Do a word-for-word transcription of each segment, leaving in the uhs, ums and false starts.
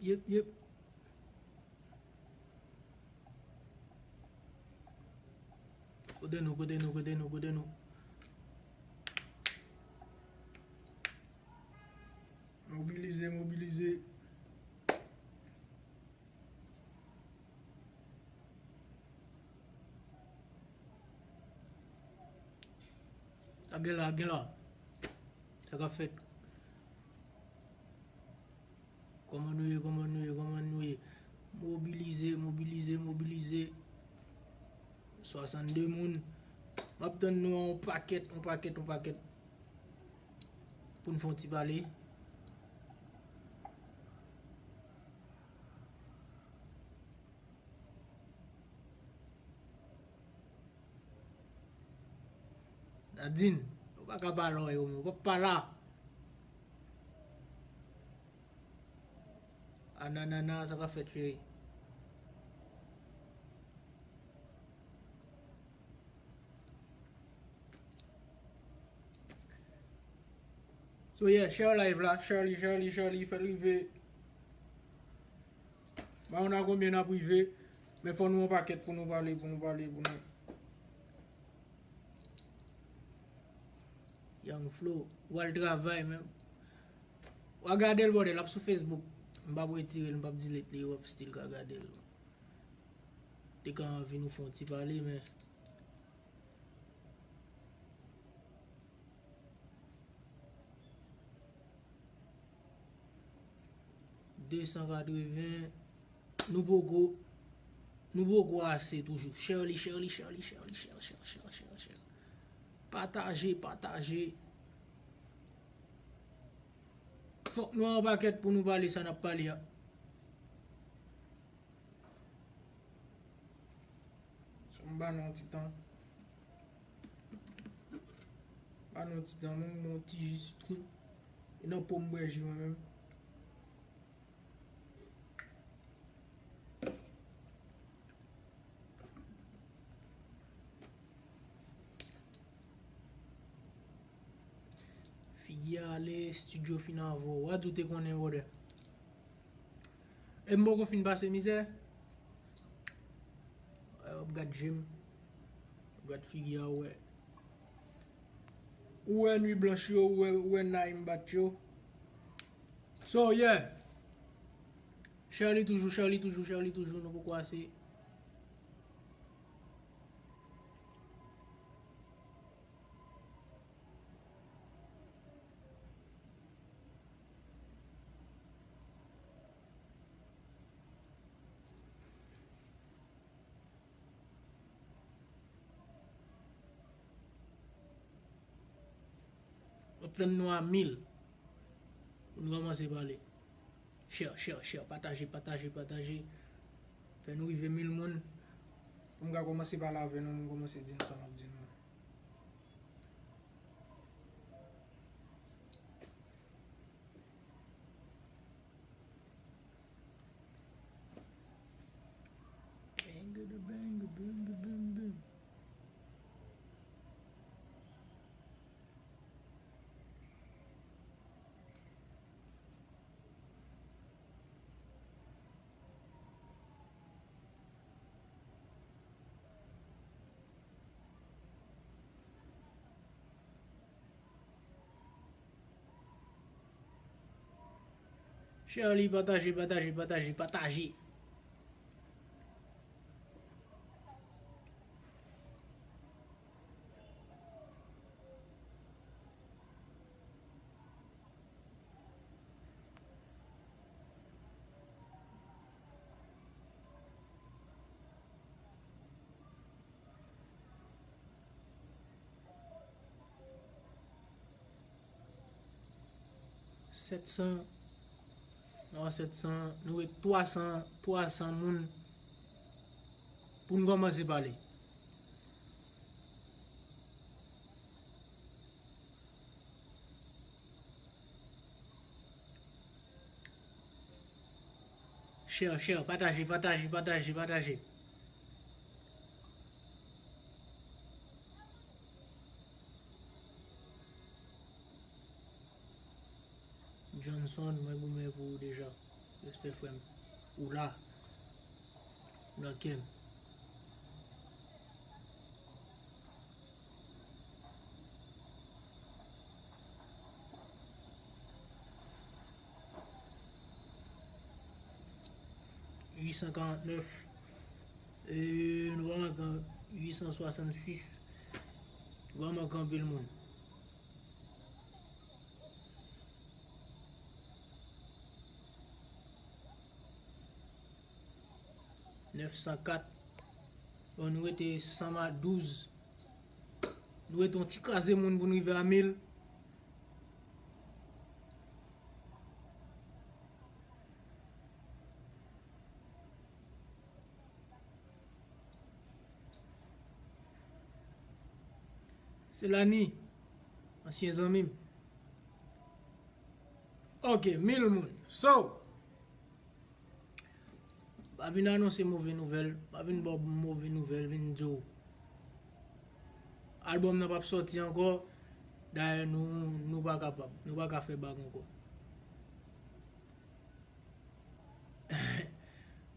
Yep, yep. Kote nou, kote nou, kote nou, kote nou? Mobilize, mobilize. Sa gen la, gen la. Sa k ap fèt? Kòman nou ye, kòman nou ye, kòman nou ye? Mobilize, mobilize, mobilize. Swasannde moun. M ap tann nou an yon pakèt, yon pakèt, yon pakèt. Pou n fè yon ti pale. Nadine, ou pa ka pale, ou menm, ou p ap pale. Ananana, sa k ap fèt, cheri? So, yeah, share live la, share li, share li, share li, fè l rive. Ba nou nan konbyen n ap rive, men fò nou yon pakèt pou nou pale, pou nou pale, pou nou. Young Flow, w al travay, men. W a gade l, bòdè, l ap sou Facebook. M p ap retire l, m p ap delete li, w ap still ka gade l. Te ka anvi nou fè yon ti pale, men. De san katreven. Nou poko, nou poko ase toujou. Share li, share li, share li, share li, share, share, share, share, share, share. Pataje, pataje. Fòk nou an pakèt pou nou pale sa n ap pale a. So, m ba nou yon ti tan. Ba nou yon ti tan, mwen, m yon ti ji sitwon. E nan po m bwè ji mwen menm. Figi a ale, estidyo fin avè w. W a di w te konnen, bòdè. E m poko fin pase mizè. W ap gad je m. W ap gad figi a, w wè. Ou wè nwi blanch yo, ou wè, ou wè nay m bat yo. So, yeah. Share li toujou, share li toujou, share li toujou, nou poko ase. W ap tann nou a mil pou nou kòmanse pale. Share, share, share, pataje, pataje, pataje. Fè nou rive mil moun. Pou m ka kòmanse pale avè nou, nou kòmanse di nou sa m ap di nou. Bang, bang, bang, bang, bang. Share li, pataje, pataje, pataje, pataje. Sèt san, nou a sèt san, nou ret twa san, twa san moun pou n kòmanse pale. Share, share, pataje, pataje, pataje, pataje. Johnson, mwen goumen pou ou deja. Respè frè m. Ou la. Ou nan kè m. Uit san karant nèf. E, nou pa manke uit san swasannsis. Nou pa manke anpil moun. Nèf san kat. Bon, nou rete san ma douz. Nou rete yon ti kraze moun pou n rive a mil. Se Lani, ansyen zanmi m. Ok, mil moun. So, pa vin anonse move nouvèl, pa vin ba w move nouvèl, vin di w albòm nan p ap sòti ankò. Dayè, nou, nou pa kapab, nou pa ka fè bak ankò.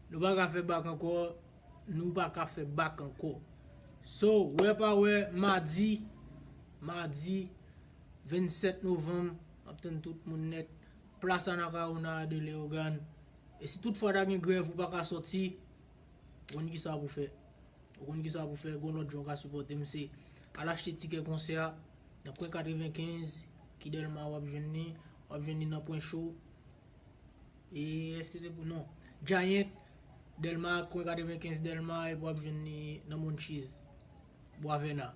Nou pa ka fè bak ankò, nou pa ka fè bak ankò. So, wè pa wè, madi, madi vennsèt novanm, m ap tann tout moun nèt. Plas Anacaona de Leyogàn. E si tout fwa ta gen grèv, ou pa ka sòti, ou konn kisa pou fè. Ou konn kisa pou fè, gon lòt jan w ka sipòte m, se al achte tikè konsè a nan kwen katrevenkenz ki Dèlma w ap jwenn li, w ap jwenn li nan Pwen Cho. E èske se pou, non, Giant, Dèlma, kwen katrevenkenz Dèlma, epi w ap jwenn li nan Monchiz, Bwa Vèna.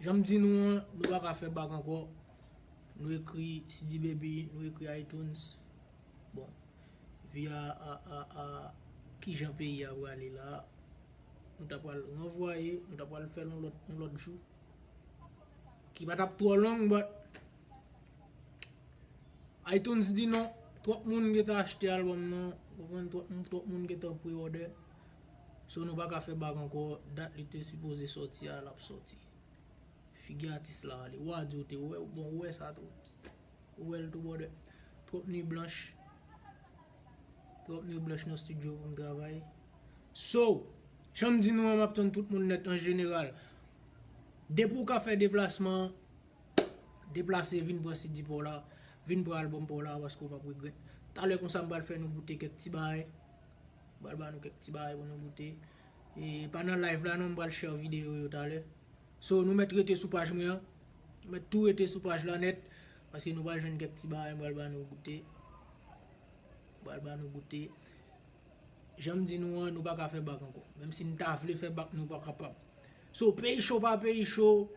Jan m di nou an, nou pa ka fè bak ankò. Nou ekri C D Baby, nou ekri iTunes. Bon, vi a, a, a, a kijan peyi a prale la, nou ta pral ranvwaye, nou ta pral fè l yon lòt, yon lòt jou. Ki pa t ap twò long, but iTunes di non. Twòp moun gentan achte albòm nan, ou konprann, twòp, twòp moun gentan pre-order. So, nou pa ka fè bak ankò, dat li te sipoze sòti a, l ap sòti. Figi atis la ale. Ou a di ou te wè, bon, ou wè sa tou. Ou wè l tou, brother. Twòp nuit blanch. Twòp nuit blanch nan studio pou m travay. So, jan m di nou an, m ap tann tout moun nèt an jeneral. Depi w ka fè deplasman, deplase, vin pran C D pa w la, vin pran albòm pa w la, paske w p ap regrèt. Talè konsa, m pral fè nou goute kèk ti bagay. M pral ba nou kèk ti bagay pou nou goute. E pa nan live la non, m pral share videyo yo talè. So, nou mèt rete sou paj mwen an. Nou mèt tou rete sou paj la nèt. Paske nou pral jwenn kèk ti bagay, m pral ba nou goute. M pral ba nou goute. Jan m di nou an, nou pa ka fè bak ankò. Menm si n ta vle fè bak, nou pa kapab. So, peyi cho pa peyi cho,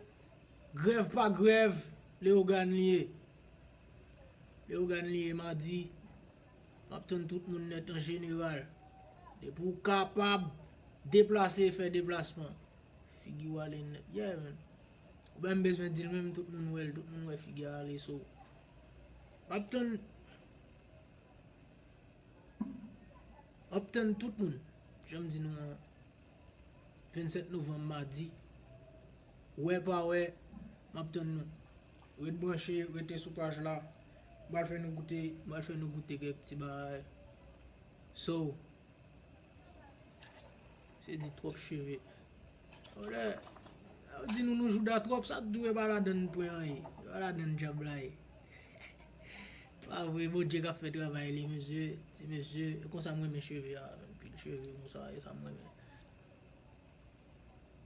grèv pa grèv, Leyogàn li ye. Leyogàn li ye, madi. M ap tann tout moun nèt an jeneral. Depi w kapab deplase, fè deplasman. Figi w ale nèt. Yeah, man. Ou pa menm bezwen di l menm, tout moun wè l, tout moun wè figi a ale, so. M ap tann, m ap tann tout moun. Jan m di nou an, vennsèt novanm, madi. Wè pa wè, m ap tann nou. Ret branche, rete sou paj la. M pral fè nou goute, m pral fè nou goute kèk ti bagay. So, se di twòp cheve. Olè, yo di nou, nou jouda twòp, sa t dwe pa ladann pwen an ye. Pa ladann djab la ye. Pa vre, Bondye k ap fè travay li, mesye, ti mesye. E konsa m renmen cheve a, pil cheve konsa, e sa m renmen.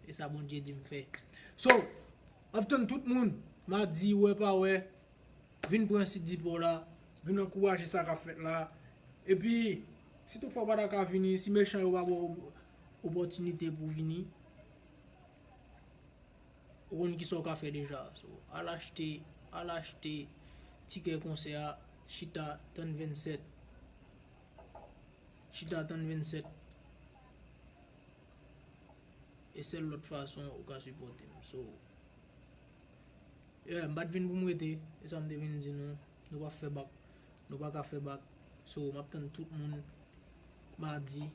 E sa Bondye di m fè. So, m ap tann tout moun, madi, wè pa wè, vin pran C D pa w la, vin ankouraje sa k ap fèt la. Epi, si toutfwa w pa ta ka vini, si mechan yo pa ba w opòtinite pou w vini, ou konn kisa w ka fè deja. So, al achte, al achte tikè konsè a, chita, tann vennsèt. Chita, tann vennsèt. E sèl lòt fason ou ka sipòte m. So, yeah, m pa t vin pou m rete. E sa m te vin di nou. Nou pa fè bak. Nou pa ka fè bak. So, m ap tann tout moun madi.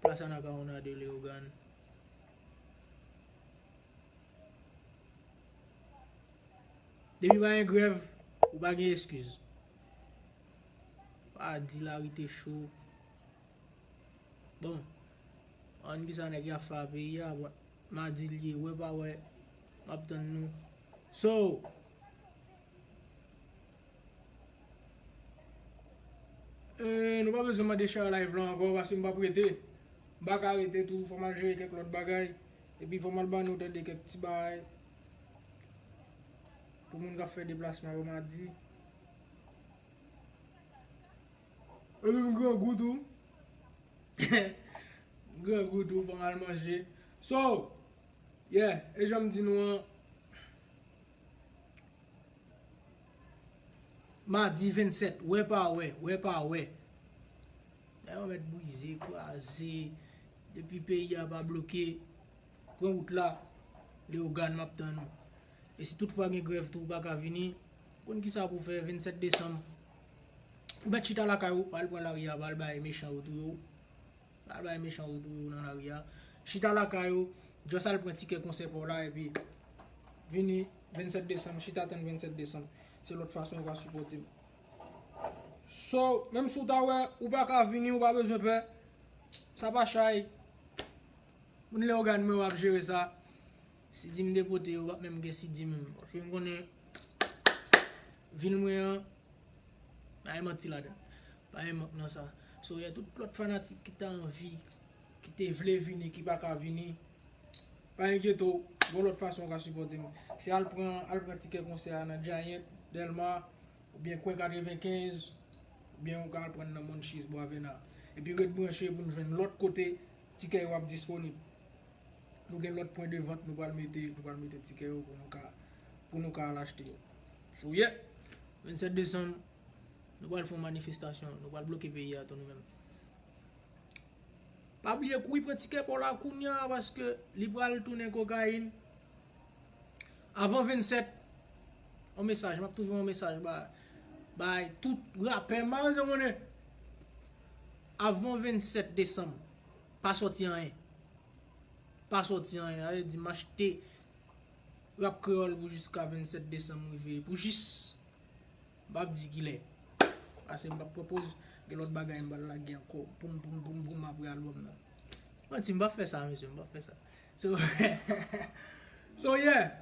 Plas Anacaona de Leyogàn. Depi pa gen grèv, ou pa gen eskiz. Pa di lari te cho. Bon, ann ki sa nèg y ap fè a peyi a, bon, madi l ye, wè pa wè, m ap tann nou. So, eh, nou pa bezwen mande share live la ankò, paske m p ap rete. M pa ka rete tou, fò m al jere kèk lòt bagay. Epi fò m al ban nou tande kèk ti bagay pou moun k ap fè deplasman yo madi. Epi m grangou tou. M grangou tou, fò m al manje. So, yeah, e jan m di nou an, madi vennsèt, wè pa wè, wè pa wè. Dayè, yo mèt brize, kraze, depi peyi a pa bloke, pran wout la, Leyogàn, m ap tann ou. E si toutfwa gen grèv tou, ou pa ka vini, konn ki sa pou fè, vennsèt desanm. Ou mèt chita lakay ou, pa al pran lari a, pa al bay mechan yo touye w. Pa al bay mechan yo touye w nan lari a. Chita lakay ou, just al pran tikè konsè pa w la, epi vini vennsèt desanm, chita tann vennsèt desanm. Se lòt fason ou ka sipòte m. So, menm si w ta wè, ou pa ka vini, ou pa bezwen pè. Sa pa chay. Moun Leyogàn mwen, w ap jere sa. Sidi m depote yo, w ap menm gen Sidi menm. Paske m konnen vil mwen an, pa gen manti ladan. Pa gen mank nan sa. So, yeah, tout lòt fanatik ki ta anvi, ki te vle vini, ki pa ka vini, pa enkyete w, gon lòt fason w ka sipòte m. Se al pran, al pran tikè konsè a nan Giant, Dèlma, oubyen Kwen katrevenkenz, oubyen ou ka al pran nan Monchis, Bwavèna. Epi ret branche pou n jwenn lòt kote tikè yo ap disponib. Nou gen lòt pwen de vant nou pral mete, nou pral mete tikè yo pou nou ka, pou nou ka al achte yo. So, yeah, vennsèt desanm, nou pral fè yon manifestasyon, nou pral bloke peyi a tou nou menm. Pa bliye kouri pran tikè pa w la kounya paske li pral tounen kokayin. Avan vennsèt, yon mesaj, m ap toujou yon mesaj ba, bay tout rapè, m pa bezwen konnen. Avan vennsèt desanm, pa sòti anyen. Pa sòti anyen. Sa vle di m achte rap kreyòl pou jiska vennsèt desanm rive. Pou jis, m p ap di kilè. Paske m p ap pran poz, gen lòt bagay m pral lage ankò. Poum, poum, poum, poum, apre albòm nan. Manti, m p ap fè sa, mesye, m p ap fè sa. So, so yeah.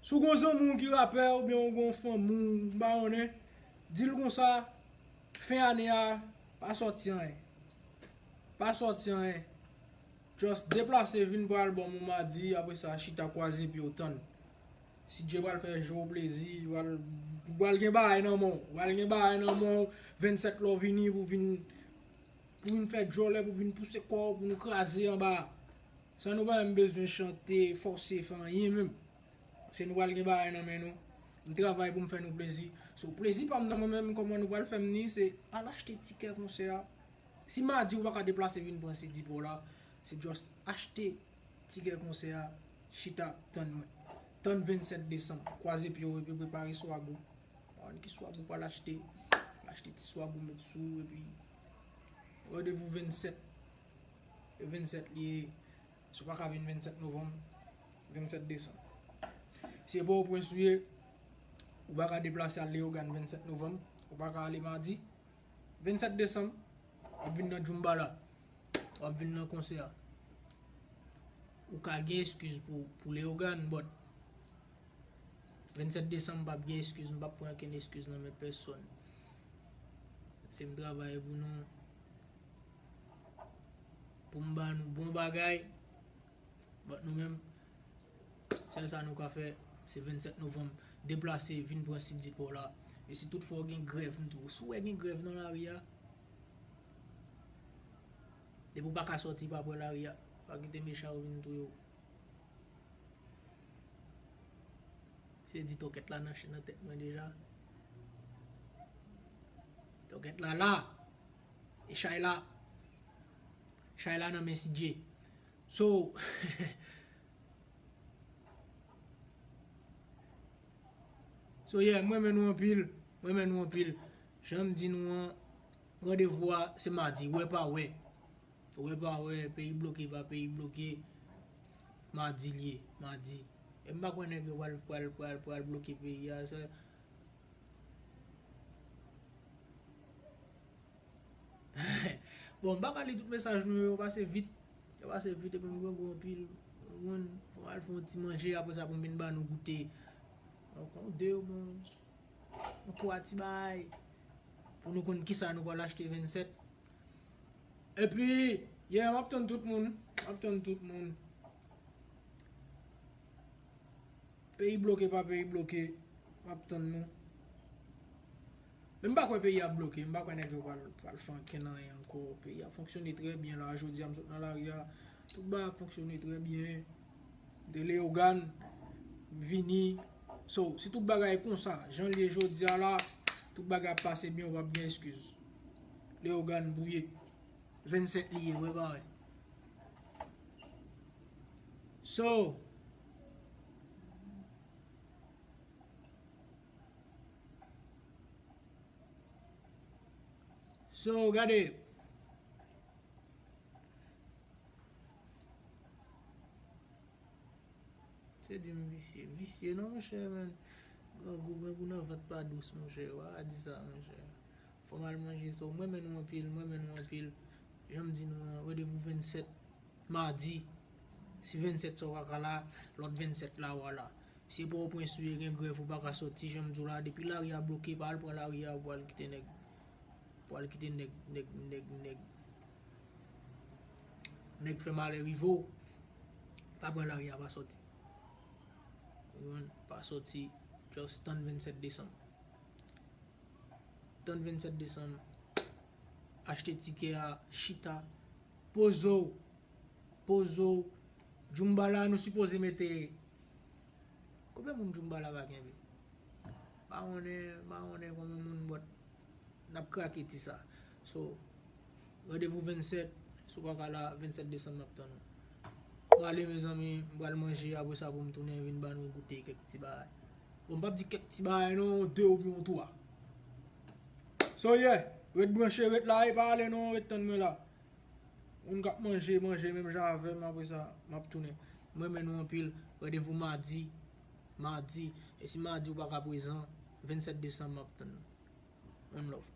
Si w gon zanmi w ki rapè, oubyen w gon fanmi w, m pa konnen, di l konsa, fen ane a, pa sòti anyen. Pa sòti anyen. Just deplase vin pran albòm ou madi, apre sa, chita kwaze pye w tann. Si Dye pral fè je w plezi, pral, pral gen bagay nan men w. Pral gen bagay nan men w. Vennsèt la w vini pou vin, pou vin fè djòlè, pou vin pouse kò w, pou nou kraze anba. San nou pa menm bezwen chante, fòse, fè anyen menm. Se nou pral gen bagay nan men nou. M travay pou m fè nou plezi. So, plezi pa m nan mwen menm, kòman nou pral fè m ni, se al achte tikè konsè a. Si madi ou pa ka deplase vin pran sidi pa w la, se just achte tikè konsè a, chita tann mwen. Tann vennsèt desanm, kwaze pye w epi prepare swag ou. Pa konn ki swag ou pral achte, achte ti swag ou met sou ou epi randevou vennsèt. E vennsèt li ye. Si w pa ka vin vennsèt novanm, vennsèt desanm. Si e Pòtoprens ou ye, ou pa ka deplase al Leyogàn vennsèt novanm, ou pa ka ale madi, vennsèt desanm, w ap vin nan Djoumbala, w ap vin nan konsè a. Ou ka gen eskiz pou, pou Leyogàn, but vennsèt desanm, m p ap gen eskiz, m p ap pran okenn eskiz nan men pèsòn. Se m travay pou nou, pou m ba nou bon bagay, but nou menm, sèl sa nou ka fè, se vennsèt novanm, deplase, vin pran sidi pa w la. E si toutfwa w gen grèv, m di w, si w wè gen grèv nan lari a, depi w pa ka sòti, pa pran lari a, pa kite mechan yo vin touye w. Se di tòkèt la nan, nan tèt mwen deja. Tòkèt la la. E chay la. Chay la nan men Sidye. So, so yeah, mwen renmen nou anpil. Mwen renmen nou anpil. Jan m di nou an, randevou a se madi, wè pa wè. Wè pa wè, peyi bloke pa peyi bloke. Madi l ye, madi. E m pa kwè nèg yo pral, pral, pral, pral bloke peyi a, se, Bon, m pa ka li tout mesaj nou yo, yo pase vit. Yo pase vit epi m grangou anpil. Ou konprann? Fò m al fè yon ti manje, apre sa pou m vin ba nou goute. Donk, yon de, yon bon, yon twa ti bagay. Pou nou konn kisa nou pral achte vennsèt. Epi, yeah, m ap tann tout moun. M ap tann tout moun. Peyi bloke pa peyi bloke, m ap tann nou. Men m pa kwè peyi a bloke, m pa kwè nèg yo pral, pral fè ankenn anyen ankò. Peyi a fonksyone trè byen la, jodi a m sot nan lari a, tout bagay ap fonksyone trè byen. De Leyogàn, m vini. So, si tout bagay konsa, jan l ye jodi a la, tout bagay ap pase byen, ou p ap gen eskiz. Leyogàn bouye. Vennsèt li ye, wè pa wè. So, so, gade. Se di m visye. Visye non, monchè, men. Grangou, grangou nan vant pa dous, monchè. Wa di sa, monchè. Fò m al manje, so, m renmen nou anpil, m renmen nou anpil. Jan m di nou an, randevou vennsèt, madi. Si vennsèt sa w pa ka la, lòt vennsèt la, w a la. Si Pòtoprens ou ye, gen grèv, ou pa ka soti, jan m di w la, depi lari a bloke, pa al pran lari a pou al kite nèg, pou al kite nèg, nèg, nèg, nèg, nèg fè malè rive w. Pa pran lari a, pa soti. Ou konprann? Pa soti, just tann vennsèt desanm. Tann vennsèt desanm. Achte tikè a, chita. Poze w. Poze w. Djoumbala nou sipoze mete. Konbyen moun Djoumbala pa kenbe? Pa konnen, pa konnen konbyen moun, but n ap krake ti sa. So, randevou vennsèt, si w pa ka la, vennsèt desanm m ap tann ou. Prale, mezanmi, m pral manje, apre sa pou m tounen vin ba nou goute kèk ti bagay. Bon, m p ap di kèk ti bagay non, de oubyen yon twa. So, yeah, ret branche, ret la, e pa ale non, ret tann mwen la. Moun k ap manje, manje menm jan avè m, apre sa, m ap tounen. M renmen nou anpil. Randevou madi. Madi. E si madi ou pa ka prezan, vennsèt desanm, m ap tann nou. One love.